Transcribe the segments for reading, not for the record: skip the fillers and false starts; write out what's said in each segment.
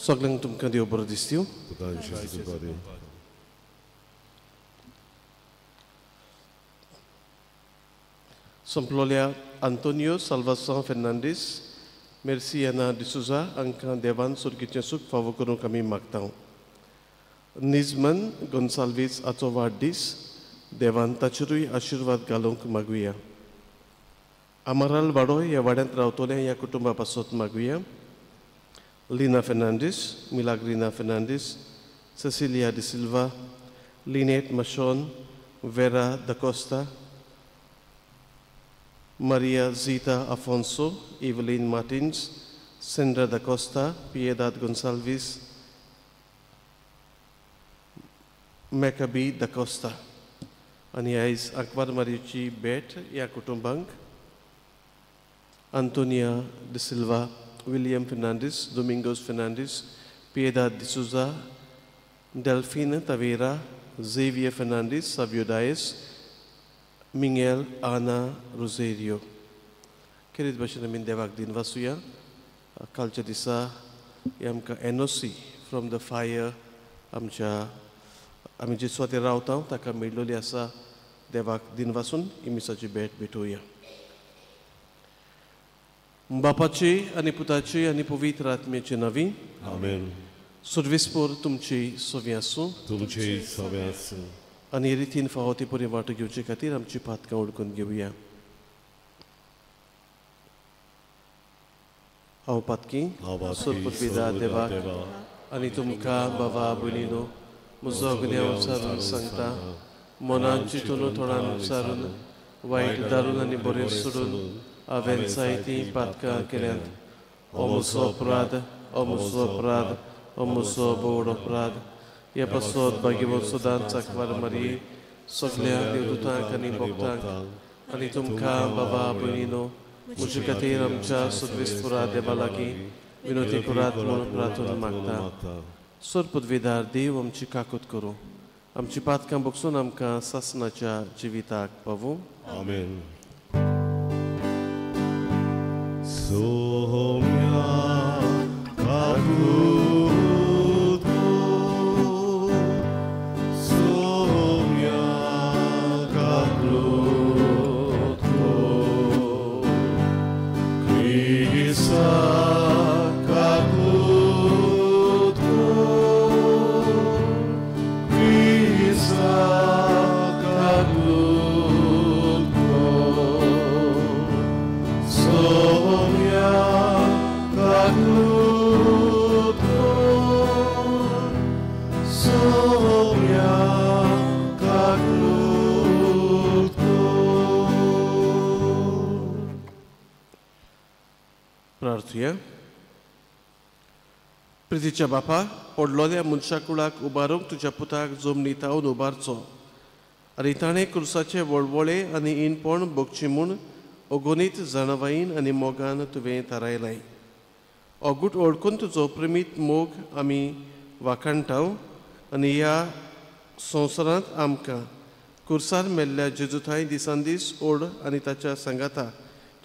सगळ्यांक तुमकां देव बरो दिसतीव. संपलोल्या आंतोनियो साल्वासांव फेर्नांडीस, मेर्सियाना डिसुजा हांकां देवान सुर्गीचें सूख फावो करूंक आमी मागता. निजमन गोन्साल्वीस हाचो वाडदीस, देवान ताचेरूय आशिर्वाद घालूंक मागुया. आमाराल वाडो ह्या वाड्यांत रावतल्या ह्या कुटुंबा पासत मागुया. Lina Fernandes, Milagrina Fernandes, Cecilia De Silva, Lynette Machon, Vera Da Costa, Maria Zita Afonso, Evelyn Martins, Sandra Da Costa, Piedad Gonsalves, Maccabi Da Costa. आनी आयज आंकवार मारयेची भेट ह्या कुटुंबांक Antonia De Silva, William Fernandes, Domingos Fernandes, Piedad D'Souza, Delphine Taveira, Xavier Fernandes, Savio Dias, Miguel Ana Rosario. खेरीत भाशेन आमी देवाक दिन वासुया. कालच्या दिसा हे आमकां एनओसी फ्रॉम the fire आमच्या आमी जे सुवातेर रावता ताका मेळिल्ली आसा. देवाक दिन वासून ही मिसाची भेट भेटोवया. बापाची आनी पुताची आनी पवित्र आत्म्याची नवी आमेन. सुर्विसपूर तुमची सवी आसूं, तुमची सवी आसूं. आनी रितीन फावो ती बरी वाटो घेवचे खातीर आमची पातकां उडकून घेवया. हांव पातकी सोरपुतविदा देवाक आनी तुमकां बाबा भयणीनो म्हजो गुन्यांव सारून सांगता. मनान चिंतून थोडान सारून वायट दारून आनी बरें सोडून हांवें जायतीं पातकां केल्यांत. हो म्हजो अपराध, हो म्हजो अपराध, हो म्हजो भोव अपराध. ह्या पासत भाग्यवंत सदांच आंकवार मारये, सगल्या देवदूतांक आनी भक्तांक आनी तुमकां बाबा भयणीनो म्हजे खातीर आमच्या सदवेसपुरा देवा लागीं विनोती करात म्हूण प्रार्थना मागता. सोरपुतविदार देव आमची काकूत करूं, आमची पातकां बगसून आमकां सासणाच्या जिविताक पावूं. आमेन. Somya kakutko, somya kaklutko, Krista kaklutko, Krista kaklutko, somya kaklutko, somya kaklutko. प्रार्थुया. प्रितीच्या बापा, पडलोल्या मनशा कुळाक उबारूंक तुज्या पुताक जमनी तावन उबारचो आनी ताणें क्रुसाचे वळवळे आनी इनपण भोगची म्हूण अगणीत जाणवायेन आनी मोगान तुवें थारायलाय. अगूट ओळखून तुजो प्रेमीत मोग आमी वाखाणटाव आनी ह्या संवसारांत आमकां कुर्सार मेल्ल्या जेजूथांय दिसान दीस ओड आनी ताच्या सांगाता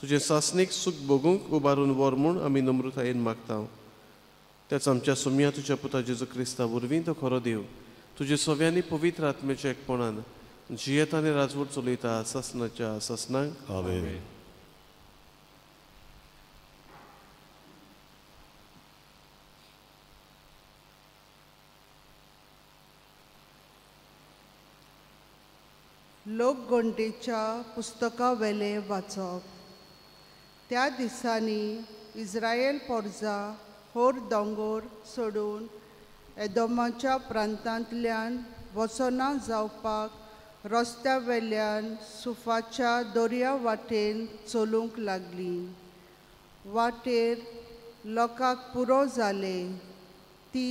तुजें सासणीक सूख भोगूंक उबारून व्हर म्हूण आमी नम्रतायेन मागता. त्याच आमच्या सोम्या तुज्या पुता जेजू क्रिस्ता वरवीं तो खरो देव तुजे सव्यांनी पवित्र आत्म्याच्या एकपणान जियेता आनी राजवट चलयता सासणाच्या सासणाक. आमेन. लोकगणतेच्या पुस्तकावेलें वाचप. त्या दिसांनी इस्रायल पोरजा होर दोंगोर सोडून एदोमाच्या प्रांतांतल्यान वचना जावपाक रस्त्या वेल्यान सुफाच्या दर्या वाटेन चलूंक लागली. वाटेर लोकांक पुरो जालें ती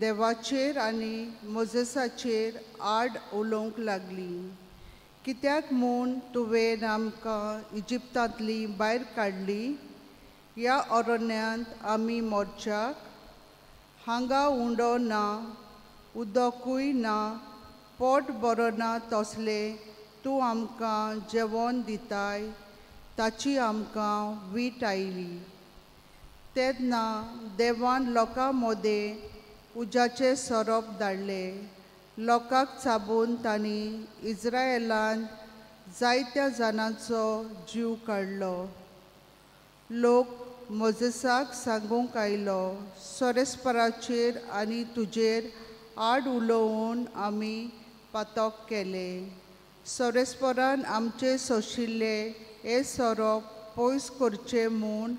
देवाचेर आनी मोजेसाचेर आड उलोवंक लागली कित्याक म्हूण तुवें आमकां इजिप्तांतली भायर काडली ह्या अरण्यांत आमी मोर्चाक हांगा उंडो ना उदकूय ना पोट बरो ना तसलें तूं आमकां जेवण दिताय ताची आमकां वीट आयली तेन्ना देवान लोकां मदें उज्याचे सोरोप धाडले लोकांक चाबून तांणी इज्रायलान जायत्या जाणांचो जीव काडलो लोक मोजेसाक सांगूंक आयलो सोरेस्पराचेर आनी तुजेर आड उलोवन आमी पातक केलें सोरेस्परान आमचे सोशिल्ले हे सोरोप पयस करचे म्हूण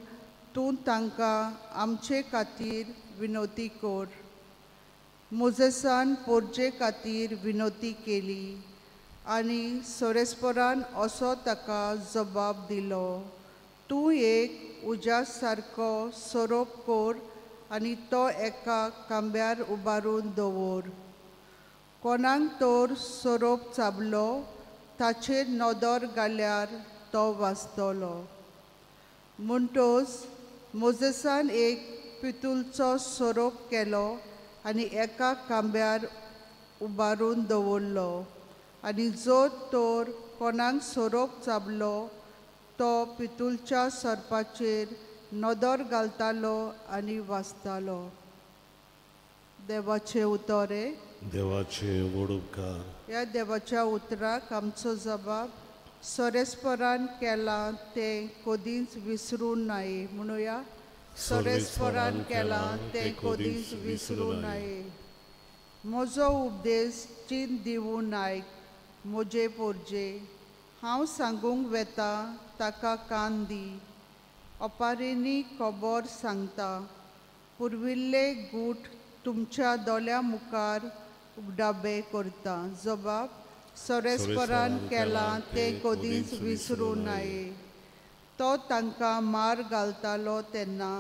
तूं तांकां आमचे खातीर विनवती कर मोजेसान पोरजे खातीर विनवती केली आनी सोरेस्परान असो ताका जबाब दिलो तूं एक उज्या सारको सोरोप कर आनी तो एका खांब्यार उबारून दवर कोणाक तर सोरोप चाबलो ताचेर नदर घाल्यार तो वाचतलो म्हणटच मोजेसान एक पितुलचो सोरोप केलो आनी एका खांब्यार उबारून दवरलो आनी जर तर कोणाक सोरोप चाबलो तो पितुलच्या सोरपाचेर नदर घालतालो आनी वाचतालो देवाचें उतर देवाचे व्हड उपकार ह्या देवाच्या उतराक आमचो जबाब सोरेस्परान केलां तें कदींच विसरूं नये म्हणुया सोरेस्परान केलां तें कदींच विसरूं नये म्हजो उपदेश चीन दिवून आयक म्हजे पोरजे हांव सांगूंक वेता ताका कान दी ओपारींनी खबर सांगता पुर्विल्ले गूट तुमच्या दोळ्या मुखार उगडाबे करता जबाब सोरेस्परान केलां तें कदींच विसरूं नये तो तांकां मार घालतालो तेन्ना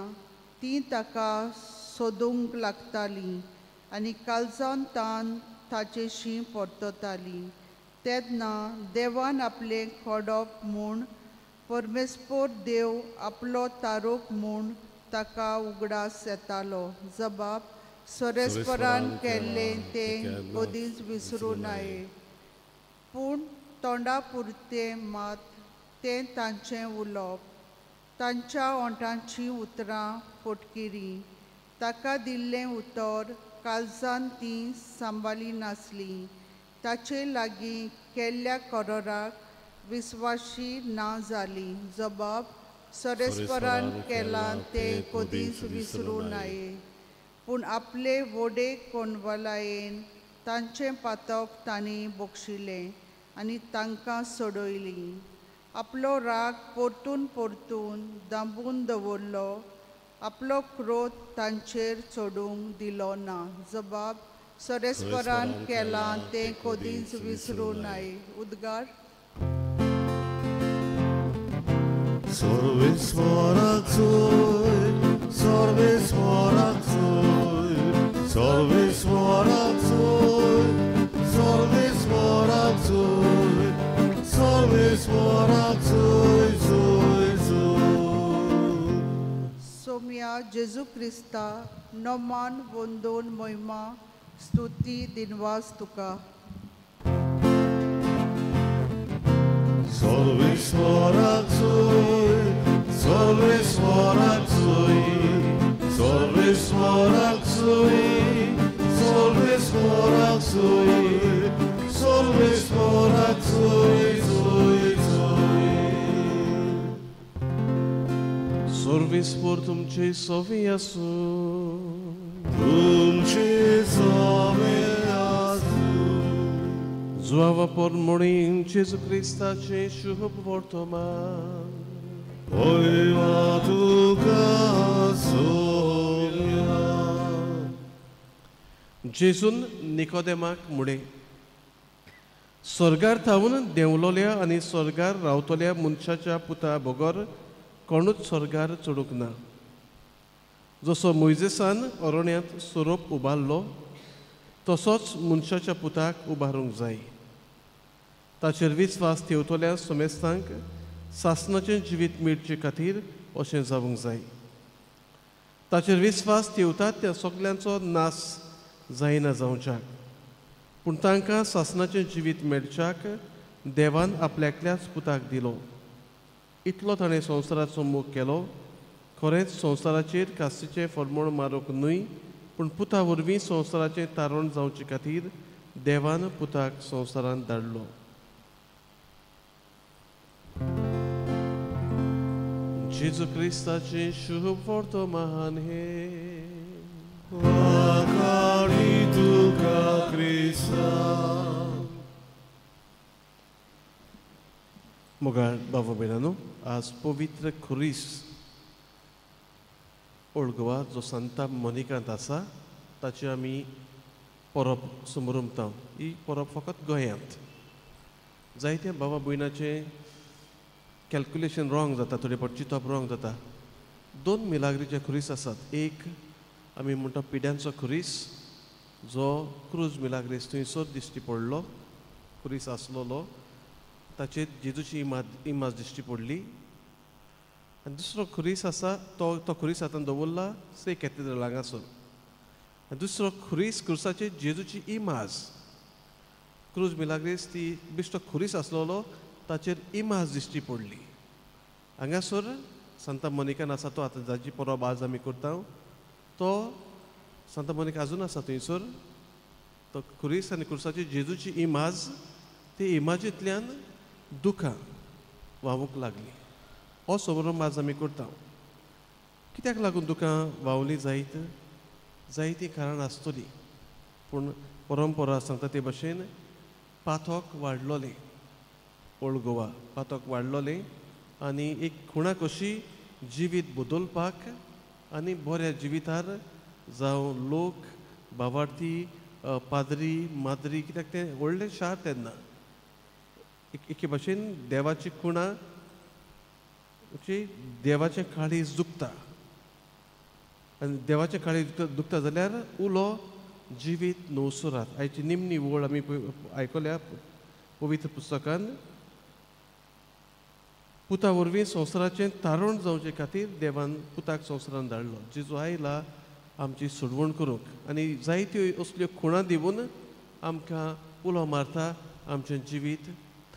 तीं ताका सोदूंक लागतालीं आनी कालजान तान ताचेशी परततालीं तेन्ना देवान आपलें खोडप म्हूण परमेस्पोर देव आपलो तारोप म्हूण ताका उगडास येतालो जबाब सोरेस्परान केल्लें तें कदींच विसरूं नये पूण तोंडा पुरतें मात तें तांचें उलोवप तांच्या ओंठांचीं उतरां फटकिरीं ताका दिल्लें उतर काळजान तीं सांबाळी नासलीं ताचे लागीं केल्ल्या कराराक विस्वाशी ना जाली जबाब सोरेस्परान केलां तें कदींच विसरूं नये पूण आपले वोडे कोणवलायेन तांचें पातक तांणी बक्षिलें आनी तांकां सोडयलीं आपलो राग परतून परतून दांबून दवरलो आपलो क्रोध तांचेर चडूंक दिलो ना जबाब सोरेस्परान केलां तें कदींच विसरूं नये उद्गार सर्वेस्पराक जोय सर्वेस्पराक जोय सर्वेस्पराक जोय सर्वेस्पराक जोय सर्वेस्पराक जोय जोय जोय सोम्या जेजू क्रिस्ता नमान वंदोन महिमा स्तुती दिनवास तुका सर्वेस्पराक जोय सर्वेस्पराक जोय सर्वेस्पराक जोय सर्वेस्पराक जोय सर्वेस्पराक जोय जोय जोय सर्वेस्पर तुमचे सोवी आसूं तुमचे सोवे आसूं जुआवा पोरमोणी जेजू क्रिस्ताचें शुभ वर्तमान होयवा तुका सोम्या जेजून निकोदेमाक मुडे स्वर्गार थावन देंवलोल्या आनी स्वर्गार रावतल्या मनशाच्या पुता बगर कोणूच स्वर्गार चडूंक ना. जसो मोयजेसान अरण्यांत सोरोप उबारलो तसोच मनशाच्या पुताक उबारूंक जाय. ताचेर विस्वास ठेवतल्या समेस्तांक सासनाचें जिवीत मेळचे खातीर अशें जावंक जाय. ताचेर विस्वास ठेवतात त्या सगल्यांचो नाश जायना जावच्याक, पूण तांकां सासनाचें जिवीत मेळच्याक देवान आपल्याकल्याच पुताक दिलो. इतलो ताणें संवसाराचो मोग केलो. खरेंच संवसाराचेर कास्तीचें फरमोण मारूंक न्हय, पूण पुता वरवीं संवसाराचें तारण जावचे खातीर देवान पुताक संवसारांत धाडलो. जेजू क्रिस्ताचें शुभ वर्तमान हें. तुका क्रिस्ता. मोगाळ बाबा भयणांनो, आज पवित्र खुरीस ओल्ड गोवा जो सांता मोनिकांत आसा ताची आमी परब समरमता. ही परब फकत गोंयांत जायत्या बाबा भयणाचें कॅल्क्युलेशन रॉंग जाता, थोडे फावट चिंतप रॉंग जाता. दोन मिलाग्रीचे खुरीस आसात. एक आमी म्हणटा पिड्यांचो खुरीस जो क्रूज मिलाग्रीस थंयसर दिश्टी पडलो खुरीस आसलेलो, ताचेर जेजूची इमाज दिश्टी पडली. आनी दुसरो खुरीस आसा तो तो खुरीस आतां दवरला से कॅथेड्रल हांगासर. आनी दुसरो खुरीस क्रुसाचेर जेजूची इमाज, क्रूज मिलाग्रीस ती बेश्टो खुरीस आसलेलो ताचेर इमाज दिश्टी पडली. हांगासर सांता मोनिकान आसा तो आतां जाची परब आज आमी करता तो सांता मोनिका आजून आसा थंयसर. तो खुरीस आनी क्रुसाची जेजूची इमाज, ते इमाजींतल्यान दुखां व्हांवूंक लागली. हो समारंभ आज आमी करता. कित्याक लागून दुखां व्हांवली जायत? जायतीं कारणां आसतलीं, पूण परंपरा सांगता ते भशेन पाथोक वाडलोलें, ओल्ड गोवा पाथोक वाडलोलें आनी एक खुणा कशी जिवीत बदलपाक आनी बऱ्या जिवितार जावं लोक भावार्थी पाद्री माद्री, कित्याक तें व्हडलें शार तेन्ना एके भाशेन देवाची खुणा देवाचें काळीज दुखता आनी देवाचें काळीज दुखता जाल्यार उलो जिवीत नवसरात. आयची निमणी वळ आमी आयकल्या पवित्र पुस्तकान, पुता वरवीं संवसाराचें तारण जावचे खातीर देवान पुताक संवसारान धाडलो. जेजू आयला आमची सोडवण करूंक आनी जायत्यो असल्यो खुणां दिवन आमकां उलो मारता आमचें जिवीत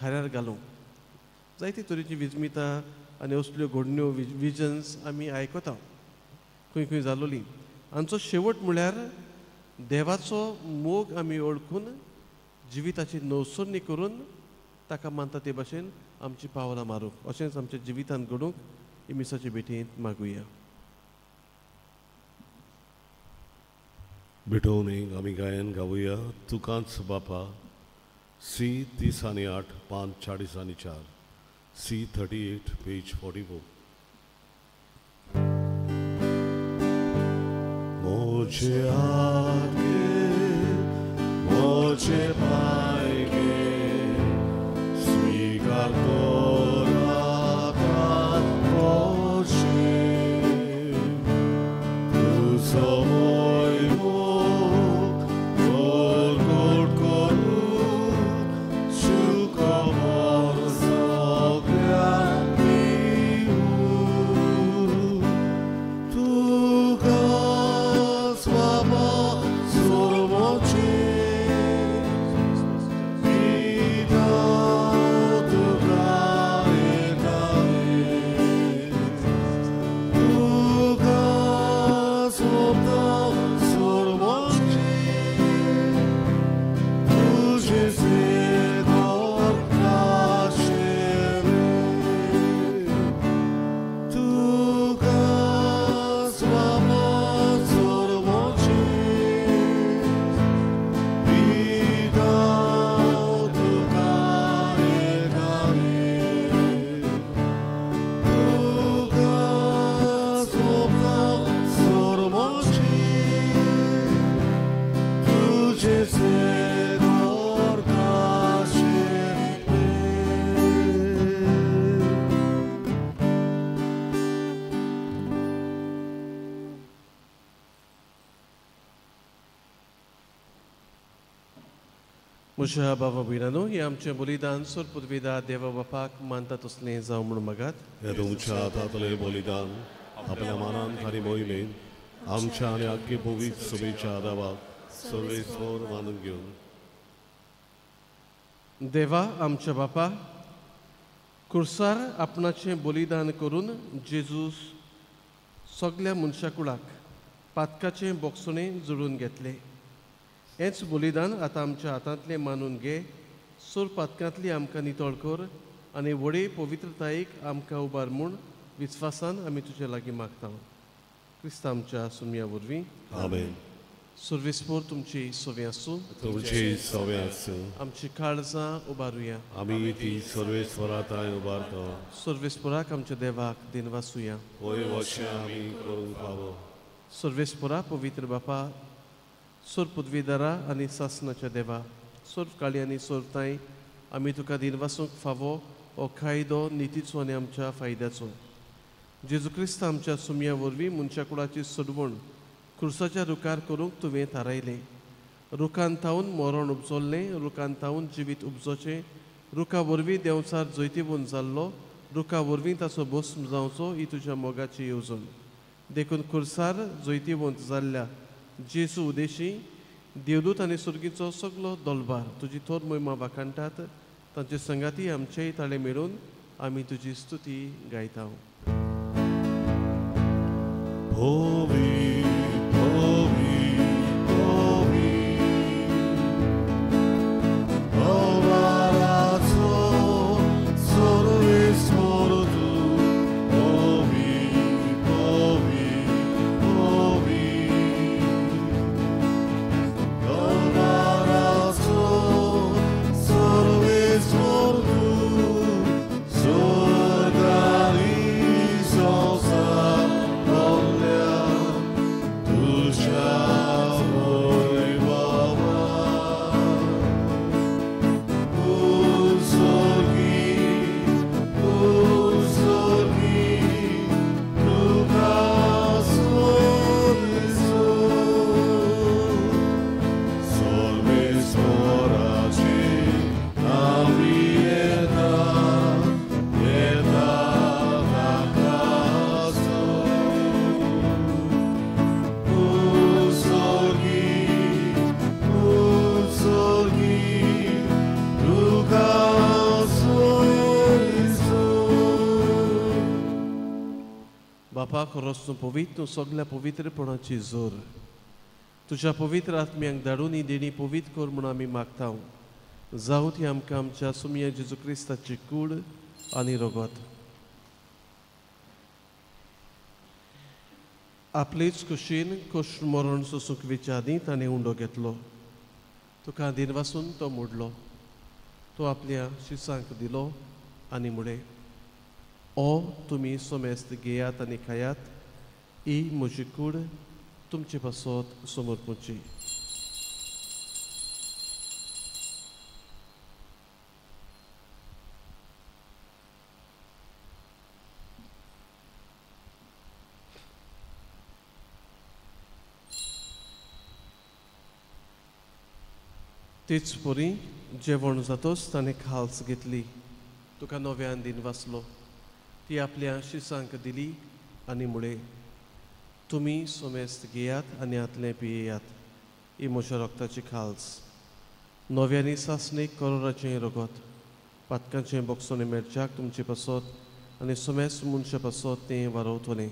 थाऱ्यार घालूंक. जायते तरेची विजमितां आनी असल्यो घडण्यो विजन्स आमी आयकता खंय खंय जालोली. आमचो शेवट म्हळ्यार देवाचो मोग आमी वळखून जिविताची नवसरणी करून ताका मानता ते भाशेन आमची पावलां मारूंक, अशेंच आमच्या जिवितांत घडूंक ही मिसाचे भेटेंत मागुया. भेटोवणेक आमी गायन गावया तुकांच बापा, सी 30 आनी 8, 5 40 आनी 4, सी 38 पेज 44. मोजे आगे मोजे पायगे स्वीकार कोराता मोजे तुजो Sopra म्हज्या बाबा भयणांनो, हें आमचें बलिदान सोर पुर्विदा देवा बापाक मानता तसलें जावं म्हूण मागात. हें तुमच्या हातांतलें बलिदान आपल्या मानान आनी मोहिमेन आमच्या आनी आख्खे पवित्र सभेच्या देवाक सर्वेस्पर मानून घेवन. देवा आमच्या बापा, कुर्सार आपणाचें बलिदान करून जेजूस सगल्या मनशा कुळाक पातकाचें बोगसणें जोडून घेतलें. हेंच बलिदान आतां आमच्या हातांतलें मानून घे. सोर पातकांतली आमकां नितळ कर आनी व्हडे पवित्रतायेक आमकां उबार म्हूण विस्वासान आमी तुजे लागीं मागता. क्रिस्त आमच्या सुमया वरवीं. आमेन. सर्वेस्पर तुमची सवे आसूं. तुमची सवे आसूं. आमची काळजां उबारुया. आमी ती सर्वेस्परा तांय उबारता. सर्वेस्पराक आमच्या देवाक दिनवासुया. होय वशें आमी करूंक फावो. सर्वेस्परा पवित्र बापा, सोर पदवीदारा आनी सासनाच्या देवा, सोर काळी आनी सोर तांय आमी तुका दिनवासूंक फावो हो कायदो नितीचो आनी आमच्या फायद्याचो. जेजू क्रिस्त आमच्या सुमया वरवीं मनशा कुळाची सोडवण खुर्साच्या रुखार करूंक तुवें थारायलें. रुखान थावन मरण उपजल्लें, रुखान थावन जिवीत उपजोचें, रुखा वरवीं देंवचार जैतिवंत जाल्लो, रुखा वरवीं ताचो भस्म जावचो ही तुज्या मोगाची येवजण. देखून खुर्सार जैतिवंत जाल्ल्या जेजू उदेशी देवदूत आनी सुर्गीचो सगलो दलबार तुजी थोर मोहिमा वाखाणटात. तांचे संगाती आमचेय ताळे मेळून आमी तुजी स्तुती गायता. बापा, खरोच तूं पवित्र, तूं सगल्या पवित्रपणाची जोर. तुज्या पवित्र आत्म्यांक धाडून ही देणी पवित्र कर म्हूण आमी मागता. जावं ती आमकां आमच्या सुमया जेजू क्रिस्ताची कूड आनी रगत. आपलेच कुशीन कोश मरण सोसूंक वेच्या आदीं ताणें उंडो घेतलो. तुका दिनवासून तो मोडलो. तो आपल्या शिसांक दिलो आनी म्हळें, ओ तुमी सोमेस्त घेयात आनी खायात, ही म्हजी कूड तुमचे पासत समर्पूची. तेच परी जेवण जातोच ताणें खाल्स घेतली. तुका नव्यान दिनवासलो. ती आपल्या शिसांक दिली आनी म्हळें, तुमी सोमेस्त घेयात आनी हातलें पियेयात, ही म्हज्या रगताची खाल्स, नव्यानी सासणीक करोराचें रगत, पातकांचें बोगसणें मेळच्याक तुमचे पासत आनी सोमेस्त मनशा पासत तें वारवतलें.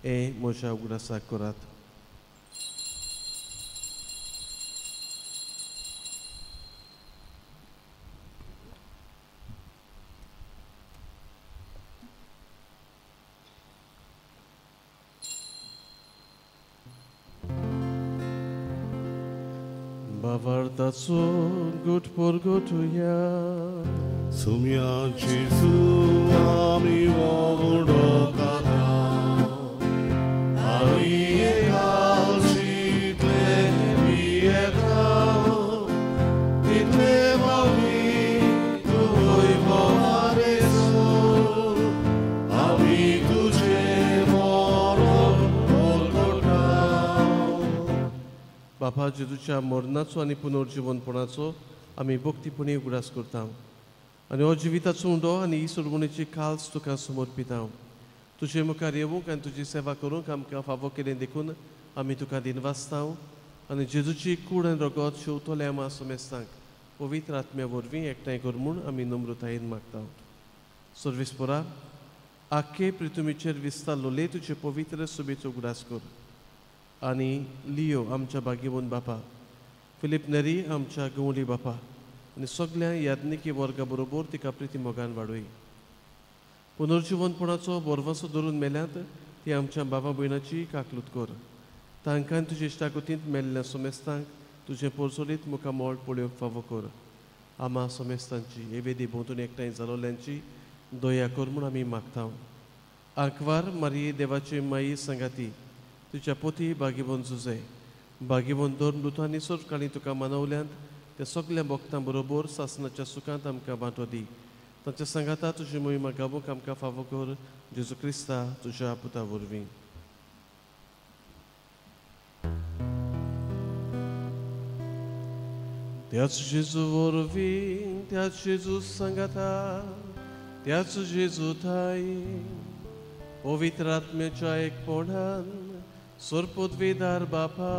हें म्हज्या उगडासाक करात. भावार्थाचो गुट परगटुया. सुम्या जेजू आमी वडोकाता आमी एकाशितले पियेता तितले बावी तूं वैभवारेसो आमी तुजें मरण परगटा. बापा, जेजूच्या मरणाचो आनी पुनर्जिवनपणाचो आमी भक्तीपणी उगडास करता आनी हो जिविताचो उंडो आनी ही सोडवणेची खाल्स तुका समर्पिता. तुजे मुखार येवंक आनी तुजी सेवा करूंक आमकां फावो केलें देखून आमी तुका दिनवासता आनी जेजूची कूड आनी रगत शेवतले आमा समेस्तांक पवित्र आत्म्या वरवीं एकठांय कर म्हूण आमी नम्रतायेन मागता. सर्वेस्पोरा आख्खे पृथ्वीचेर विस्तारलोले तुजे पवित्र सुबेचो उगडास कर आनी लियो आमच्या भाग्यवंत बापा, फिलीप नेरी आमच्या गवली बापा आनी सगळ्या याज्ञिकी वर्गा बरोबर तिका प्रिती मोगान वाडोय. पुनर्जिवनपणाचो बोरवासो धरून मेल्यात ती आमच्या बाबा भयणाची काकलूत कर. तांकां तुजे इश्टागतींत मेल्ल्या सोमेस्तांक तुजें पोरसोलीत मुखामळ पळोवंक फावो कर. आमा सोमेस्तांची हे वेदी भोंवतणी एकठांय जालोल्यांची दया कर म्हूण आमी मागता. आंकवार मारये देवाची माई सांगाती तुज्या पोती भागीवन जुजे भागीवन धर्म दुतांनी सर्वकाळी तुका मानवल्यांत त्या सगल्या भक्तां बरोबर सासनाच्या सुखांत आमकां वांटो दी. तांच्या सांगाता तुजी मोहिमा गावूंक आमकां फावो कर जेजू क्रिस्ता तुज्या पुता वरवीं. त्याच जेजू वरवीं, त्याच जेजू सांगाता, त्याच जेजू थाय पवित्र आत्म्याच्या एकपणान सर्वपदवीदार बापा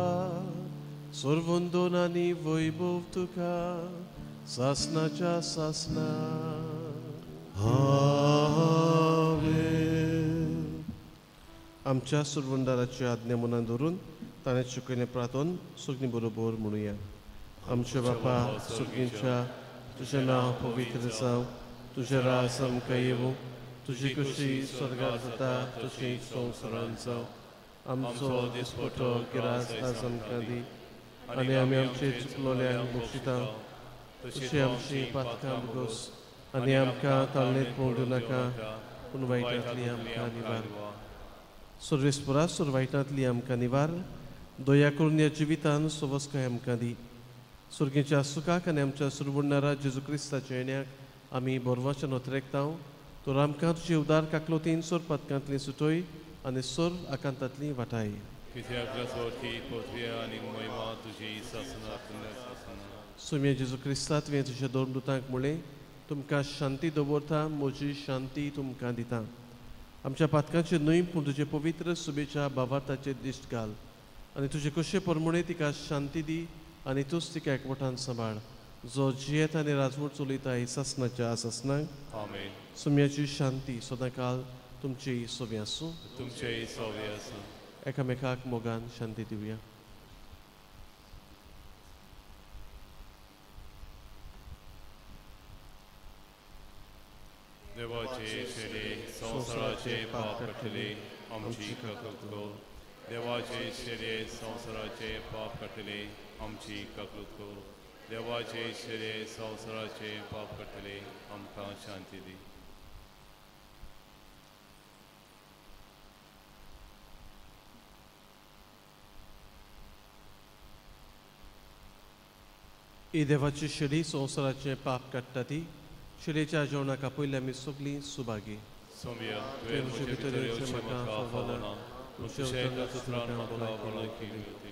सर्वंदन आनी वैभव तुका सासनाच्या सासना. आमेन. आमच्या सुरवंदाराची आज्ञा मनान धरून ताणें शिकयलें प्रार्थन सगळीं बरोबर म्हणुया. आमच्या बापा सुगींच्या तुजें नांव पवित्र जावं, तुजें राज आमकां येवं, तुजी खुशी स्वर्गार जाता तशी संवसारांत जावं. आमचो दिसपटो गिरास आज आमकां दी आनी आमी आमचे चुकलोल्यांक बक्षिता तशी आमची पातकां भोगोस आनी आमकां ताळणेंत पडूं नाका पूण वायटांतली आमकां निवार. सर्वेस्परा सोर वायटांतली आमकां निवार. दया करून ह्या जिवितान सवस्काय आमकां दी. सुर्गेच्या सुखाक आनी आमच्या सुरवणणारा जेजू क्रिस्ताच्या येण्याक आमी बोरवाच्या नोतरेकता. तर आमकां तुजे उदार काकलोतीन सोर पातकांतली सुटोय आनी सोर आकांतांतली वाटाय. सुम्या जेजू क्रिस्ता तुवें तुज्या दोन दुतांक म्हणलें तुमकां शांती दवरता, म्हजी शांती तुमकां दिता. आमच्या पातकांचे न्हय पूण तुजे पवित्र सुबेच्या भावार्थाचेर दिश्ट घाल आनी तुजे कशे परमणे तिका शांती दी आनी तूंच तिका एकवटान सांबाळ जो जियेत आनी राजवट चलयता ही सासनाच्या सासनाक. आमेन. सुम्याची शांती सदांकाल तुमची सोबी आसूं. तुमचेय सोबी आसूं. एकामेकाक मोगान शांती दिवया. देवाचे शेडे संवसाराचे पाप काडटले आमची काकूत कर. देवाचे शेडे संवसाराचे पाप काडटले आमची काकूत कर. देवाचे शेडे संवसाराचे पाप काडटले आमकां शांती दी. ही देवाची शेडी संवसाराचें पाप काडटा ती शेडयेच्या जेवणाक आपयल्या आमी सगळीं सुभागी. सोम्या तुवें म्हजे भितर येवचें म्हाका फावना, तुज्या एका उतरान म्हाका भलायकी मेळटली.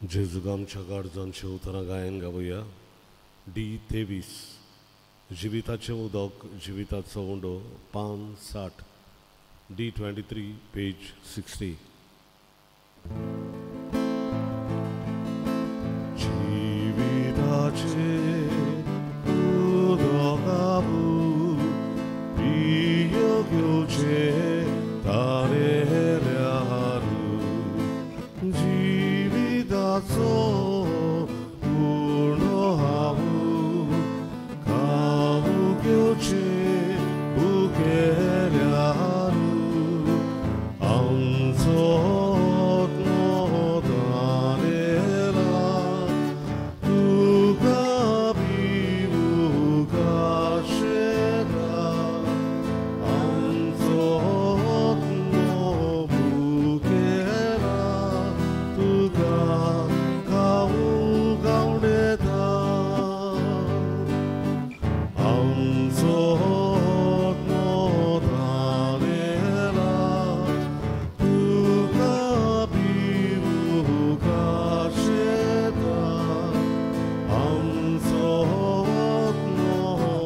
जेजूक आमच्या गार्जांचे उतरां गायन गावया. डी 23 जिविताचें उदक जिविताचो उंडो पान 60 डी 23 पेज 60. जिविताचें उदक पियो घेवचें तारेल्यारू जिविताचो पूर्ण हांव खावूं घेवचें भुकेल्यारू आमचो आत्मो तारेला तुका पिवूंक आशेता आमचो आत्मो भुकेला तुका खावूंक आवडटा आमचो आत्मो तारेला तुका पिवूंक आशेता आमचो आत्मो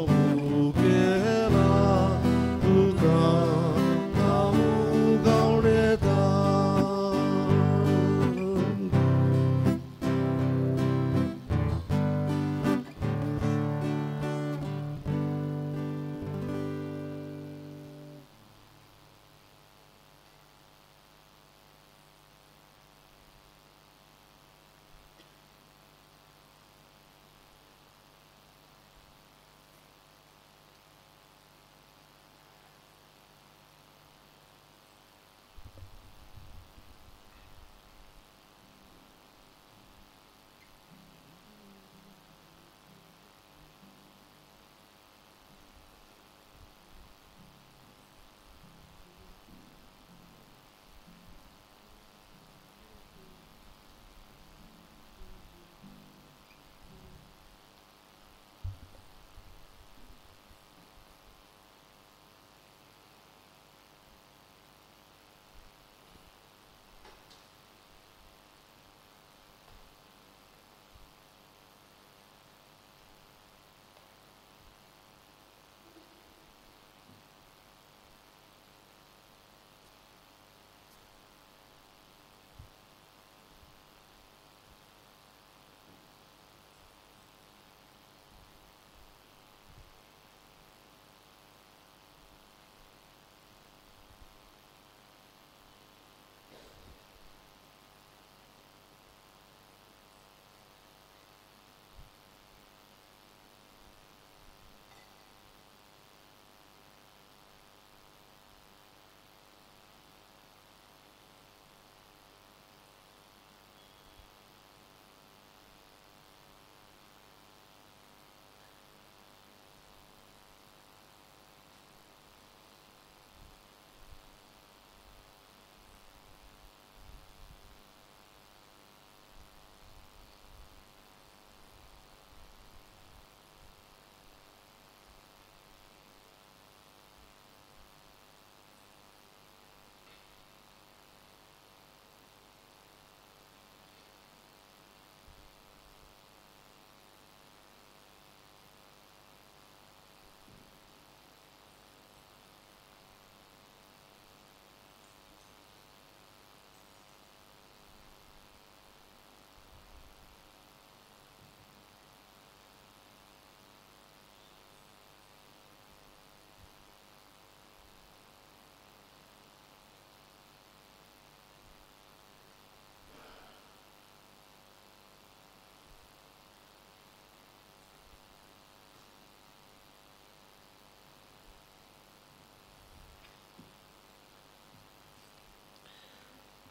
भुकेला तुका खावूंक आवडटा.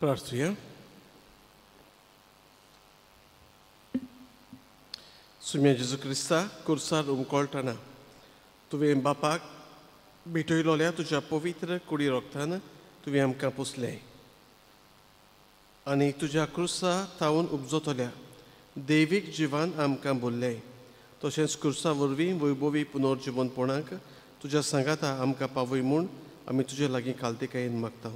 प्रार्थुया. सुम्या जेजू क्रिस्ता कुर्सार उमकोळटना तुवें बापाक भेटयलोल्या तुज्या पवित्र कुडी रोगतान तुवें आमकां पुसलें आनी तुज्या क्रुसा तावन उपजतल्या दैवीक जिवान आमकां बोल्लें. तशेंच क्रुसा वरवीं वैभवी पुनर्जिवनपणाक तुज्या सांगाता आमकां पावय म्हूण आमी तुजे लागीं कालतिकायेन मागता.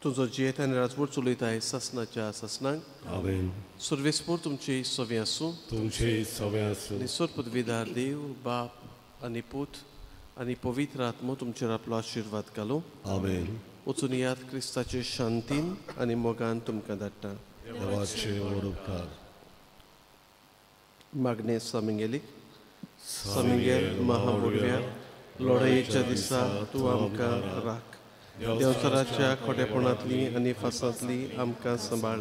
तुजो जियेत आनी राजवट चलयताय सासनाच्या सासनाक. आमेन. सुर्वेस्पोर तुमचे सवे आसूं. तुमचे सवे आसूं. आनी सोर पदवीदार देव बाप आनी पूत आनी पवित्र आत्मो तुमचेर आपलो आशिर्वाद घालूं. आमेन. वचून याद क्रिस्ताचे शांतीन आनी मोगान तुमकां धाडटा. देवाचे व्हड उपकार. मागणें सामिंगेलीक. सामिंगेल महाबोडव्या, लढायेच्या दिसा तूं आमकां राख. देवचाराच्या खोटेपणांतली आनी फासांतली आमकां सांबाळ.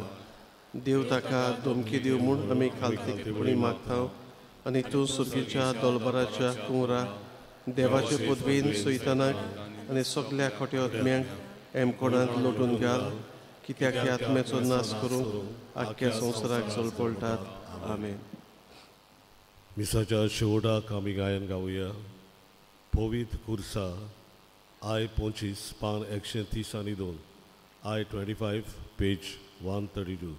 देव ताका धमकी दिव म्हूण आमी खालती मागता आनी तूं सुर्गीच्या दोलबराच्या कुंवरा देवाचे पदवीन सैतानाक आनी सगल्या खोटे आत्म्यांक एमकोणांत लोटून घाल, कित्याक ह्या आत्म्याचो नाश करूंक आख्ख्या संवसाराक चलपळटात. आमेन. मिसाच्या शेवटाक आमी गायन गावया. पवित्र कुर्सा I 25 पान 132, I 25 page 132.